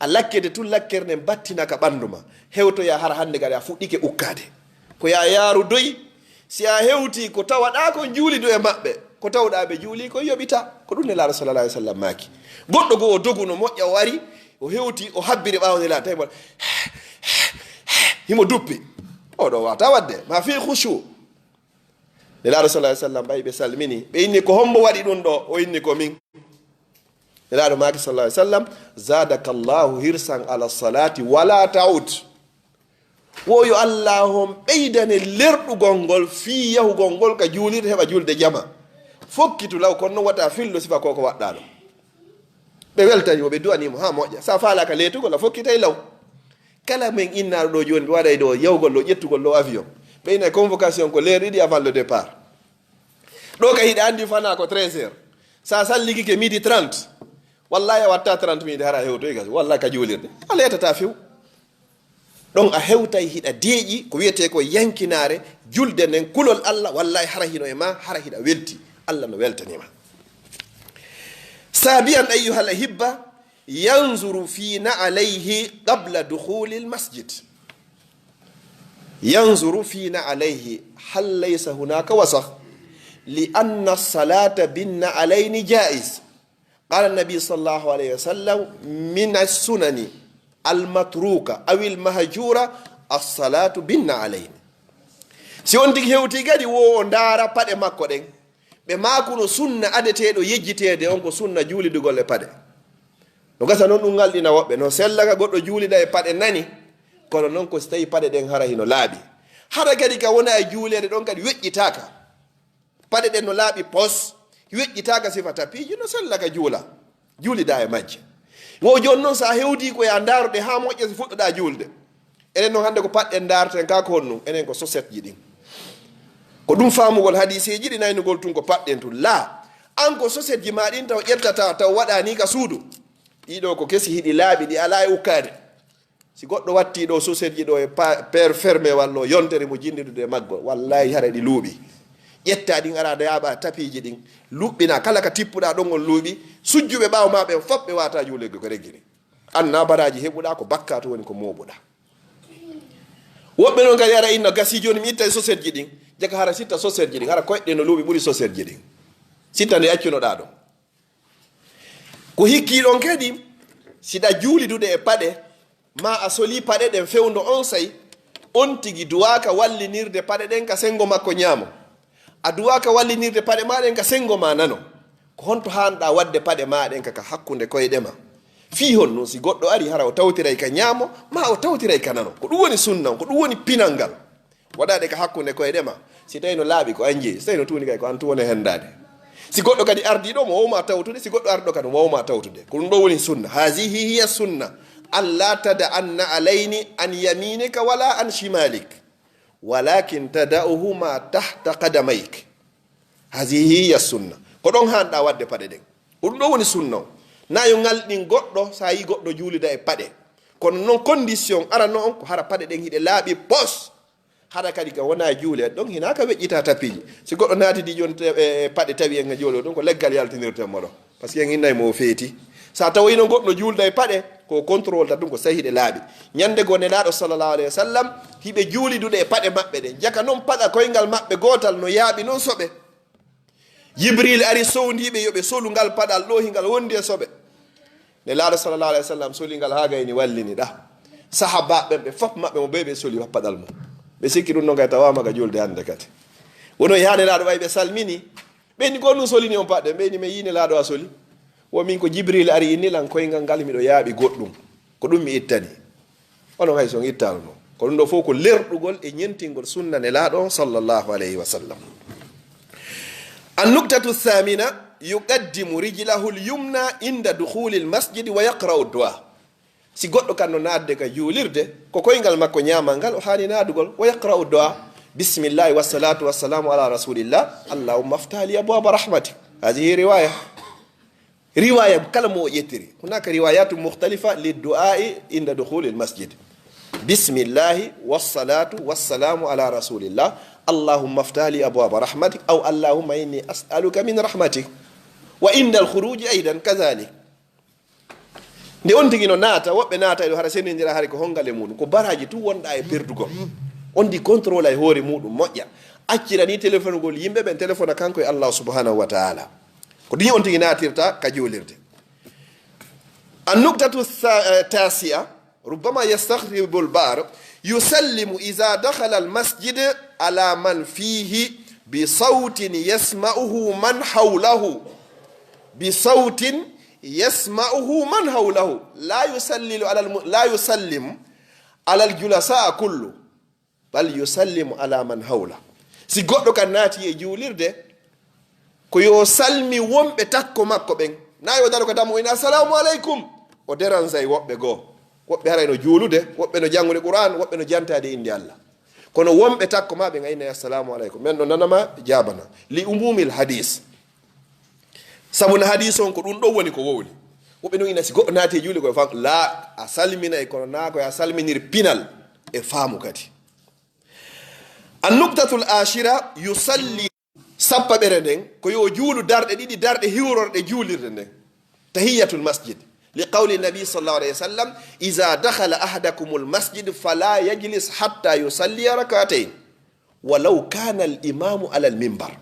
A lakkete tun lakkere nden battina ka ɓandu ma. Hewtoya hara hannde kadi a fuɗɗike ukkaade. Ko ya yaaru doy, si a hewti ko tawaɗaa kon juulidu e maɓɓe. Ko tawɗaa ɓe juuli ko yoɓita. Ko ɗum Nelaaɗo sallallahu alaihi wasallam maaki. Goɗɗo goo o doguno moƴƴa, o ari, o hewti, o habbiri ɓaawo Nelaaɗo, tawi mo himo duppi. O ɗo wata wadde, ma fi khushu. Nelaaɗo sallallahu alaihi wasallam ɓay ɓe salmini. Ɓe inni ko hombo waɗi ɗum ɗo? O inni ko min. Nelaaɗo maaki sallallahu alaihi wasallam, "Zadakallahu hirsan ala salati wala ta'ud." Wo yo Allah on ɓeydane lerɗugol ngol fii yahugol ngol ka juulirde heɓa julde jama. Fokkitu law, kono non wata fillo sifa ko ko waɗɗaa ɗo. Ɓe weltani mo, ɓe du'ani mo haa moƴƴa. Sa faalaaka leetugol, a fokkitay law. Kala men innaaɗo ɗo jooni, ɓe waɗay ɗo yahugol ɗo, ƴettugol ɗo avion. Ɓe ina convocation ko l'heure ɗiɗi avant le départ. Ɗo ka hiɗa anndi fanaa ko treize heures. Sa salligike midi trente, wallahi a watta trente minutes hara hewtoy gas, wallahi ka juulirde. A leetata few. Ɗon a hewtay hiɗa deeƴi, ko wiyetee ko yankinaare, julde nden, kulol Allah, wallahi hara hino e ma, hara hiɗa welti. Allah no weltani ma. Sabiyan, ayyuhal ahibba, yanzuru fi na'alayhi qabla dukhulil masjid. Yanzuru fi na'alayhi hal laysa hunaka wasakh, li anna salata bin na'alayni jaiz. Qala nabi sallallahu alayhi wa sallam, min as-sunani al-matruka aw al-mahjura as-salatu bin na'alayni. Si on tigi hewti kadi, wo o ndaara paɗe makko ɗen. Ɓe maakuno sunna adeteeɗo yejjiteede on ko sunna juulidugol e paɗe. No gasa non ɗum ngalɗina woɓɓe. No sella ka goɗɗo juulida e paɗe nani, kono non ko si tawi paɗe ɗen hara hino laaɓi. Hara kadi ka wona e juuleede ɗon kadi weƴƴitaaka. Paɗe ɗen no laaɓi pos, weƴƴitaaka sifa tapiiji, no sella ka juula. Juulida e majje. Wo jooni non, sa hewti ko ya ndaaruɗe haa moƴƴa si fuɗɗoɗaa juulde. Enen non hannde ko paɗɗen ndaarten ka, ko honɗum? Enen ko sosetji ɗin. Ko ɗum faamugol hadiiseeji ɗin, aynugol tun ko paɗɗen tun. Laa, an ko sosetji ma ɗin taw ƴettata, taw waɗa ni ka suudu. Ɗiɗo ko kesi, hiɗi laaɓi, ɗi alaa e ukkaade. Si goɗɗo watti ɗo sosetji ɗo e pa-, per fermé wallo yontere mo jinnidude e maggo, wallahi hara ɗi luuɓi. Ƴetta ɗin, ara da yaaɓa tapiiji ɗin, luɓɓina kala ka tippuɗa ɗon on luuɓi, sujjuɓe ɓaawo ma ɓen fof ɓe wata juulirde ko reggini. Anna baraji heɓuɗa ko bakkatu woni ko mooɓuɗa. Woɓɓe non kadi ara inna gasi jooni mi itta e sosetji ɗin, jaka hara sitta sosetji ɗin, hara koyɗe no luuɓi ɓuri sosetji ɗin. Sitta nde accunoɗa ɗon. Ko hikki ɗon kadi, si ɗa juulidude e paɗe, ma a soli paɗe ɗen fewndo on say, on tigi duwaaka wallinirde paɗe ɗen ka sengo makko ñaamo. A duwaaka wallinirde paɗe ma ɗen ka sengo ma nano. Ko honto haanɗa wadde paɗe ma ɗen ka, ka hakkunde koyɗe ma? Fii honno si goɗɗo ari hara o tawtiray ka ñaamo, ma o tawtiray ka nano? Ko ɗum woni sunna on, ko ɗum woni pinal ngal. Waɗaɗe ka hakkunde koyɗe ma. Si tawi no laaɓi ko an jeyi, si tawi no tuuni kay ko an tun woni hendaade. Si goɗɗo kadi ardi ɗo, mo wawma tawtude, si goɗɗo ardi ɗo kadi, mo wawma tawtude. Ko ɗum ɗo woni sunna. Hazihi hiya sunna. Alla tada anna alayni an yaminika wala an shimalik. Walakin tada'uhuma tahta qadamayk. Hazihi hiya sunna. Ko ɗon haanɗa waɗde paɗe ɗen. Ko ɗum ɗo woni sunna o. Na yo ngal ɗin goɗɗo, sa yi goɗɗo juulida e paɗe. Kono non condition arano on ko hara paɗe ɗen hiɗe laaɓi pos. Hara kadi ka wona juule ɗon hina ka weƴƴita tapiiji. Si goɗɗo naati di jooni te-, e, e paɗe tawi en juulo ɗum ko leggal yaltinirten mo ɗo. Parce que en innay mo o feeti. Sa tawoyino goɗɗo juulda e paɗe, ko contrôle ta ɗum ko sahi ɗe laaɓi. Ñande goo Nelaaɗo sallallahu alayhi wa sallam, hiɓe juulidude e paɗe maɓɓe ɗen. Jaka non paɗa koyngal maɓɓe gootal no yaaɓi non soɓe. Jibril ari sowndiiɓe yo ɓe solu ngal paɗal ɗo hingal wondi e soɓe. Nelaaɗo sallallahu alayhi wa sallam soli ngal haa gayni wallini ɗa. Sahabaaɓe ɓen ɓe fof maɓɓe mo bee ɓe soli paɗal mum. Ɓe sikki ɗum no ngay tawaama ga juulde hannde kadi. Wono e haa Nelaaɗo ɓay ɓe salmini. Ɓe inni ko ɗum solini on paɗe? Ɓe inni men yii Nelaaɗo a soli. Wo min ko Jibril ari inni lan koyngal ngal miɗo yaaɓi goɗɗum. Ko ɗum mi ittani. Onon hay so on ittaano non. Ko ɗum ɗo fof ko lerɗugol e ñentingol sunna Nelaaɗo on sallallahu alayhi wa sallam. An-nuktatu thamina, yuqaddimu rijlahu al-yumna inda dukhuli al-masjid wa yaqra'u du'a. Si goɗɗo kan no naatde ka juulirde, ko koyngal makko ñaamal ngal o haani naadugol. Wa yaqra'u du'a. Bismillahi wassalatu wassalamu ala rasulillah. Allahumma aftah li abwaba rahmatik. Hadhihi riwaya. Riwaya kala mo o ƴettiri. Hunaka riwayatu mukhtalifa li du'a'i inda dukhuli al-masjid. Bismillahi wassalatu wassalamu ala rasulillah. Allahumma aftah li abwaba rahmatik, aw Allahumma inni as'aluka min rahmatik. Wa inda al-khuruji aidan kadhalik. Nde on tigi no naata, woɓɓe naata e ɗo hara senindira hari ko hongal e muɗum. Ko baraji tun wonɗa e perdugol. On di contrôle e hoore muɗum moƴƴa. accira ni telefonugol yimɓe ɓen, telefona kanko e Allah subhanahu wa ta'ala. Ko ɗin on tigi naatirta ka juulirde. An-nuktatu tha-, eh, tasi'a, rubbama yastaghribu al-ba'd, yusallimu idha dakhala al-masjid ala man fihi bi sawtin yasma'uhu man hawlahu. Bi sawtin yasma'uhu man hawlahu. La yusallilu ala al-mu-, la yusallimu ala al-julasa kullu. Bal yusallimu ala man hawla. Si goɗɗo kan naati e juulirde, ko yo salmi wonɓe takko makko ɓen. Na yo daro ka dammo ina, "Assalamu aleykum." O dérangeay woɓɓe goo. Woɓɓe haray no juulude, woɓɓe no janngude Qur'an, woɓɓe no jantaade innde Allah. Kono wonɓe takko ma ɓen a innay, "Assalamu aleykum." Men ɗo nanama, jaabana. Li umumil hadis. Sabu no hadis on ko ɗum ɗo woni ko wowli. Woɓɓe no ina si goɗɗo naati e juuli ko e fam-, la, a salminay, kono na ko a salminir pinal e faamu kadi. An-nuktatul ashira, yusalli. Sappaɓere nden, ko yo juulu darɗe ɗiɗi, darɗe hiwrorɗe juulirde nden. Tahiyatul masjid. Li qawli nabi sallallahu alayhi wa sallam, "Iza dakhala ahadakumul masjid, fala yajlis hatta yusalliya rak'atayn, walaw kana al imamu ala al mimbar."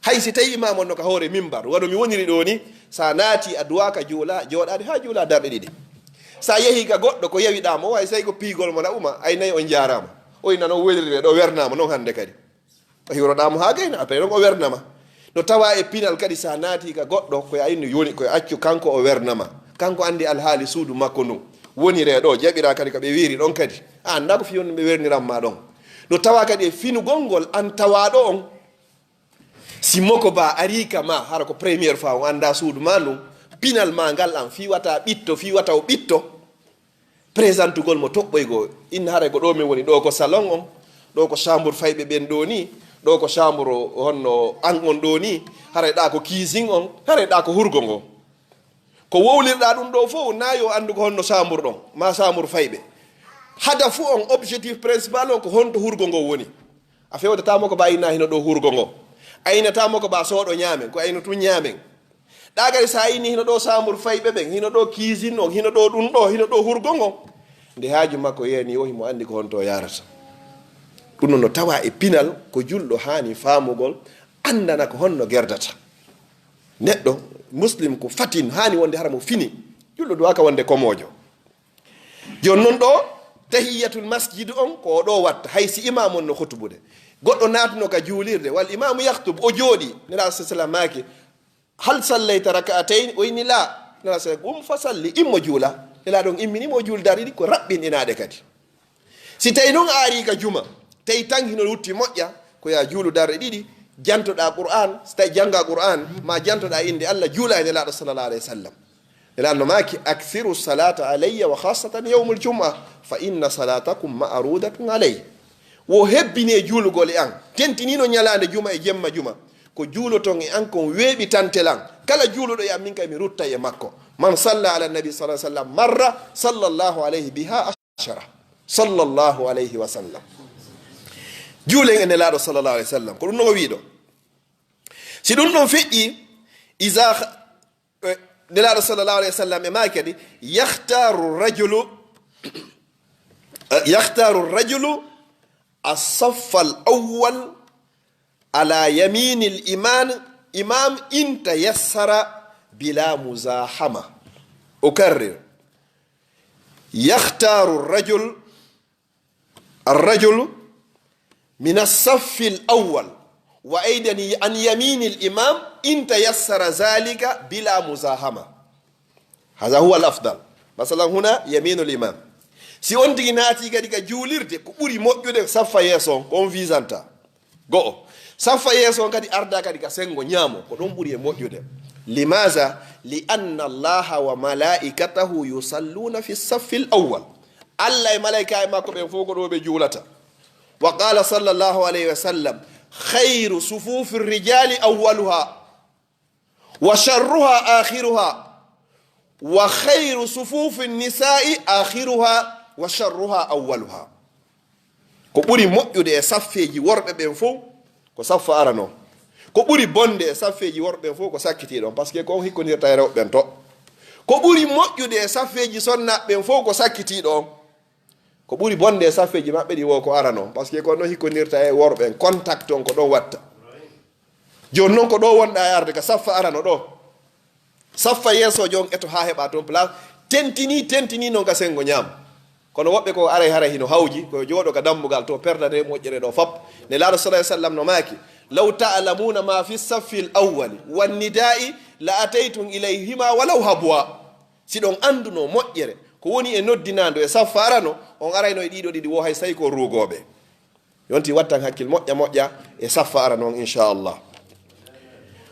Hay si tawi imam on no ka hoore mimbar, wano mi woniri ɗo ni, sa naati a duwa ka juula, jooɗaade ha juula darɗe ɗiɗi. Sa yehi ka goɗɗo ko yawiɗa mo, way say ko piigol mo na uma, ay nayi on jaarama. O ina non welirde ɗo wernama non hande kadi. O hiwroɗa mo haa gayna, après ɗon o wernama. No tawa e pinal kadi, sa naati ka goɗɗo, ko a inni yoni, ko accu kanko o wernama. Kanko andi alhaali suudu makko ndun. Wonire ɗo, jaɓira kadi ko ɓe wiiri ɗon kadi. A anda ko fiyon ɓe werniran ma ɗon. No tawa kadi e finugol ngol an tawaɗo on. Si moko ba ari ka ma, hara ko première fois on anda suudu ma ndun, pinal ma ngal an, fi wata ɓitto, fi wata o ɓitto. Présentugol mo toɓɓoygol. Inna haray ko ɗo min woni, ɗo ko salon on, ɗo ko chambre fayɓe ɓen ɗo ni, ɗo ko chambre honno an on ɗo ni, haray ɗa ko cuisine on, haray ɗa ko hurgo ngo. Ko wowlirɗa ɗum ɗo fof, na yo anndu ko honno chambre ɗon, ma chambre fayɓe. Hadafu on, objectif principal on ko honto hurgo ngo woni. A fewtatamo ko ba inna hino ɗo hurgo ngo. Aynatamo ko ba soɗo ñaamen, ko ayno tun ñaamen. Ɗa kadi sa inni hino ɗo chambre fayɓe ɓen, hino ɗo cuisine on, hino ɗo ɗum ɗo, hino ɗo hurgo ngo. Nde haaju makko yeeni o himo anndi ko honto yarata. Ɗum no tawa e pinal ko julɗo haani faamugol, anndana ko honno gerdata. Neɗɗo muslim ko fatin haani wonde hara mo fini. Julɗo duwaka wonde komojo. Jon non ɗo, tahiyatul masjid on ko o ɗo watta, hay si imam on no hutubude. Goɗɗo naatuno ka juulirde, wal imamu yahtub, o jooɗi, Nelaaɗo sallallahu alayhi wa sallam maaki, "Hal sallayta rak'atayn?" O inni, "La." Nelaaɗo sallallahu alayhi wa sallam, "Qum fa salli, immo juula." Nelaaɗo on immini mo, o juuli darɗe ɗiɗi, ko raɓɓinɗinaaɗe kadi. Si tawi non a ari ka juma, tawi tan hino lutti moƴƴa, ko ya juulu darɗe ɗiɗi, jantoɗa Qur'an, si tawi jannga Qur'an, ma jantoɗa innde Allah, juula e Nelaaɗo sallallahu alayhi wa sallam. Nelaaɗo no maaki, "Akthiru salata alayya wa khassatan yawmul jum'a, fa inna salatakum ma'rudatun alayya." Wo hebbine juulugol e an. Tentinino ñalaande juma e jemma juma. Ko juuloton e an kon weeɓi tantelan. Kala juuluɗo e an, min kay mi ruttay e makko. "Man salla ala nabi sallallahu alayhi wa sallam marra, sallallahu alayhi biha ashara." Sallallahu alayhi wa sallam. Juulen e Nelaaɗo sallallahu alayhi wa sallam. Ko ɗum no o wiiɗo. Si ɗum ɗon feƴƴi, iza Eh, Nelaaɗo sallallahu alayhi wa sallam e maaki kadi, "Yakhtaru rajulu, eh, yakhtaru rajulu as-saffa al-awwal ala yamini al-imam, imam in tayassara bila muzahama." Ukarrir. "Yakhtaru rajul, ar-rajulu min as-saffi al-awwal wa aidan an yamini al-imam in tayassara zalika bila muzahama." Hadha huwa al-afdal. Masalan, huna yaminu al-imam. Si on tigi naati kadi ka juulirde, ko ɓuri moƴƴude saffa yeeso on, ko on visanta. Go'o. Saffa yeeso on kadi arda kadi ka sengo ñaamo, ko ɗon ɓuri e moƴƴude. Limaza? Li anna Allaha wa malaikatahu yusalluna fi saffi al-awwal. Allah e malaikaaɓe makko ɓen fof ko ɗo ɓe juulata. Wa qala sallallahu alayhi wa sallam, "Khayru sufufi rijali awwaluha, wa sharruha akhiruha, wa khayru sufufi nisa'i akhiruha, wa sharruha awwaluha." Ko ɓuri moƴƴude e saffeeji worɓe ɓen fof ko saffa arano. Ko ɓuri bonde e saffeeji worɓe ɓen fof ko sakkitiiɗo on, parce que ko on hikkondirta e rewɓe ɓen to. Ko ɓuri moƴƴude e saffeeji sonnaaɓe ɓen fof ko sakkitiiɗo on. Ko ɓuri bonde e saffeeji maɓɓe ɗi wo ko arano, parce que ko no hikkondirta e worɓe en, contact on ko ɗon watta. Jooni noon ko ɗo wonɗa e arde ka saffa arano ɗo. Saffa yeeso joon eto haa heɓa toon place. Tentini, tentini noon ka senngo ñaamo. Kono woɓɓe ko aray haray hino hawji, ko jooɗo ka dambugal to, perdane moƴƴere ɗo fop. Nelaaɗo sallallahu alaihi wasallam no maaki: "Law ta'lamuna ma fi saffil awwali wan nida'i la ataytum ilayhima walaw habwa." Si ɗon annduno moƴƴere ko woni e noddinaandu e saffa arano, on arayno e ɗiɗo ɗiɗi wo hay say ko ruugooɓe. Yonti wattan hakkil moƴƴa moƴƴa e saffa arano on, inchallah.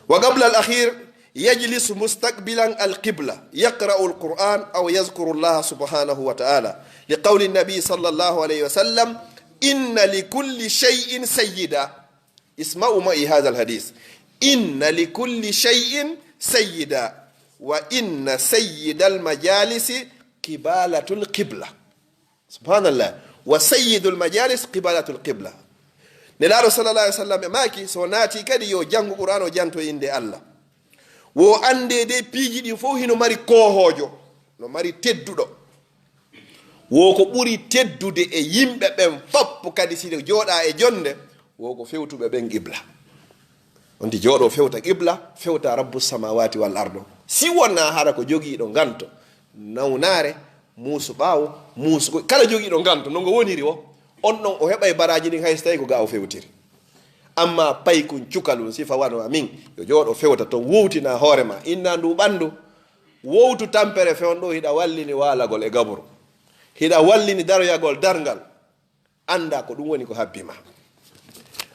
Wa qabla al akhir, yajlisu mustaqbilan al qibla, yaqra'u al Qur'an aw yazkuru Allah subhanahu wa ta'ala. Li qawli nabi sallallahu alayhi wa sallam: "Inna li kulli shay'in sayyida." Isma'u ma'i hadha al hadith. "Inna li kulli shay'in sayyida, wa inna sayyidal majalisi qibalatul qibla." Subhanallah. "Wa sayyidul majalis qibalatul qibla." Nelaaɗo sallallahu alaihi wasallam e maaki, so naati kadi yo janngu Qur'an, o janto innde Allah. Wo annde de piiji ɗin fof hino mari koohoojo, no mari tedduɗo. Wo ko ɓuri teddude e yimɓe ɓen fop kadi si jooɗa e jonde, wo ko fewtuɓe ɓen qibla. On ti jooɗo fewta qibla, fewta rabbu samawati wal ardo. Si wona hara ko jogiiɗo nganto, nawnaare, muusu ɓaawo, muusu ko-, kala jogiiɗo nganto, no ngo woniri wo, on ɗon o heɓay baraaji ɗin hay so tawi ko ga o fewtiri. Amma paykun cukalun sifa wano amin, yo jooɗo fewta ton, wowtina hoore ma, inna ndu ɓandu, wowtu tampere fewndo, hiɗa wallini waalagol e gaburu, hiɗa wallini daroyagol darngal. Annda ko ɗum woni ko habbi ma.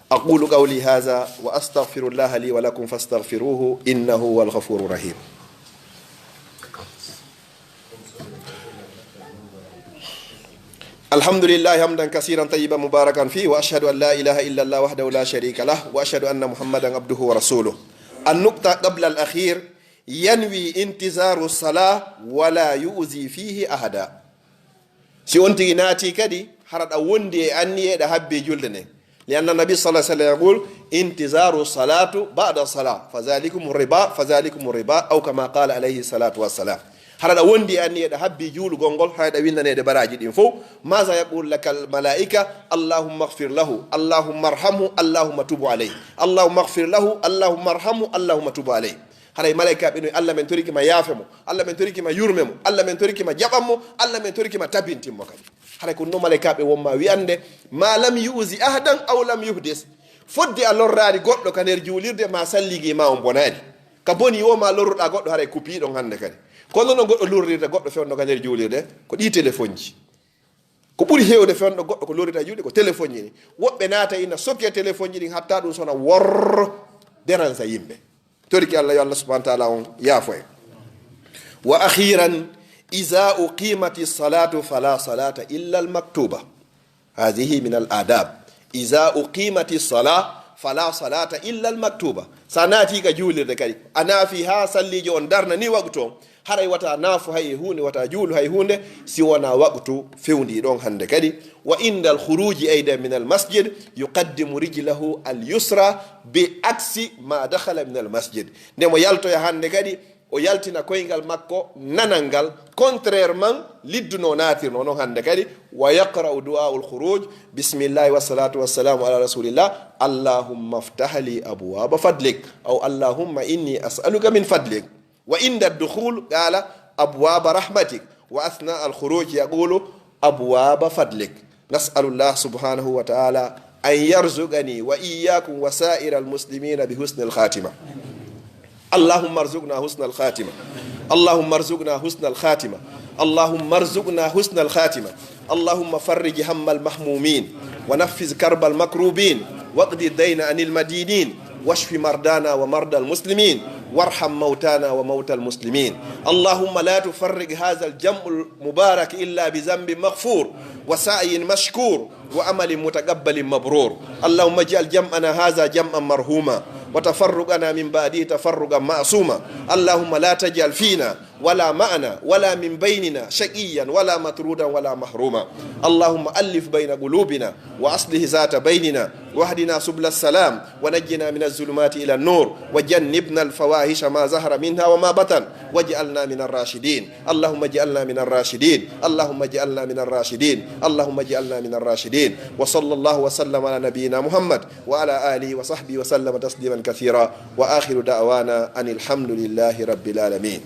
أقول قولي هذا وأستغفر الله لي ولكم فاستغفروه إنه هو الغفور الرحيم. الحمد لله حمدا كثيرا طيبا مباركا فيه، وأشهد أن لا إله إلا الله وحده لا شريك له، وأشهد أن محمدا عبده ورسوله. النقطة قبل الأخير، ينوي انتظار الصلاة ولا يؤذي فيه أحدا. Si on tigi naati kadi, hara ɗa wondi e anniye ɗa habbi julde nden. لأن النبي صلى الله عليه وسلم يقول: "انتظار الصلاة بعد الصلاة، فذلكم الرباط، فذلكم الرباط"، أو كما قال عليه الصلاة والسلام. Hara ɗa wondi e anniye ɗa habbi juulugol ngol, hara ɗa windaneede baraaji ɗin fof. ماذا يقول لك الملائكة؟ "اللهم اغفر له، اللهم ارحمه، اللهم تب عليه. اللهم اغفر له، اللهم ارحمه، اللهم تب عليه." Haray malaykaaɓe no, "Allah, men torike ma, yaafe mo. Allah, men torike ma, yurme mo. Allah, men torike ma, jaɓan mo. Allah, men torike ma, tabintin mo kadi." Haray ko no malaykaaɓe won ma wi'ande, "ما لم يؤذ أحدا أو لم يحدث." Fodde a lorraani goɗɗo ka nder juulirde, ma salligi ma on bonaani. Ka boni wo ma lorruɗa goɗɗo, haray kupiiɗon hannde kadi. Kono no goɗɗo lorrirta goɗɗo fewndo ka nder juulirde, ko ɗi téléphone ji. Ko ɓuri heewde fewndo goɗɗo ko lorrita juulde ko téléphone ji ɗin. Woɓɓe naata ina soke téléphone ji ɗin hatta ɗum sona worro, dérange yimɓe. Toriki Allah, yo Allah subhanahu wa ta'ala on yaafo en. وأخيرا، إذا أقيمت الصلاة فلا صلاة إلا المكتوبة. هذه من الآداب. إذا أقيمت الصلاة فلا صلاة إلا المكتوبة. Sa naati ka juulirde kadi, a naafi haa salliijo on darna ni waqtu on, haray wata naafu hay e huunde, wata juulu hay huunde, si wona waqtu fewndi ɗon hannde kadi. وعند الخروج أيضا من المسجد يقدم رجله اليسرى بعكس ما دخل من المسجد. Nde mo yaltoya hannde kadi, o yaltina koyngal makko nanal ngal, contrairement lidduno naatirno non hannde kadi. ويقرأ دعاء الخروج: بسم الله والصلاة والسلام على رسول الله، اللهم افتح لي أبواب فضلك، أو اللهم إني أسألك من فضلك. وعند الدخول قال: أبواب رحمتك، وأثناء الخروج يقول: أبواب فضلك. نسأل الله سبحانه وتعالى أن يرزقني وإياكم وسائر المسلمين بحسن الخاتمة. اللهم ارزقنا حسن الخاتمة. اللهم ارزقنا حسن الخاتمة. اللهم ارزقنا حسن الخاتمة. اللهم فرج هم المهمومين، ونفس كرب المكروبين، واقض الدين عن المدينين، واشف مرضانا ومرضى المسلمين، وارحم موتانا وموتى المسلمين. اللهم لا تفرق هذا الجمع المبارك إلا بذنب مغفور وسعي مشكور وعمل متقبل مبرور. اللهم اجعل جمعنا هذا جمعا مرحوما، وتفرقنا من بعده تفرقا معصوما. اللهم لا تجعل فينا ولا معنا ولا من بيننا شقيا ولا مطرودا ولا محروما. اللهم ألف بين قلوبنا وأصلح ذات بيننا واهدنا سبل السلام ونجنا من الظلمات إلى النور وجنبنا الفواحش ما ظهر منها وما بطن واجعلنا من الراشدين. اللهم اجعلنا من الراشدين. اللهم اجعلنا من الراشدين. اللهم اجعلنا من الراشدين. وصلى الله وسلم على نبينا محمد وعلى آله وصحبه وسلم تسليما كثيرا. وآخر دعوانا أن الحمد لله رب العالمين.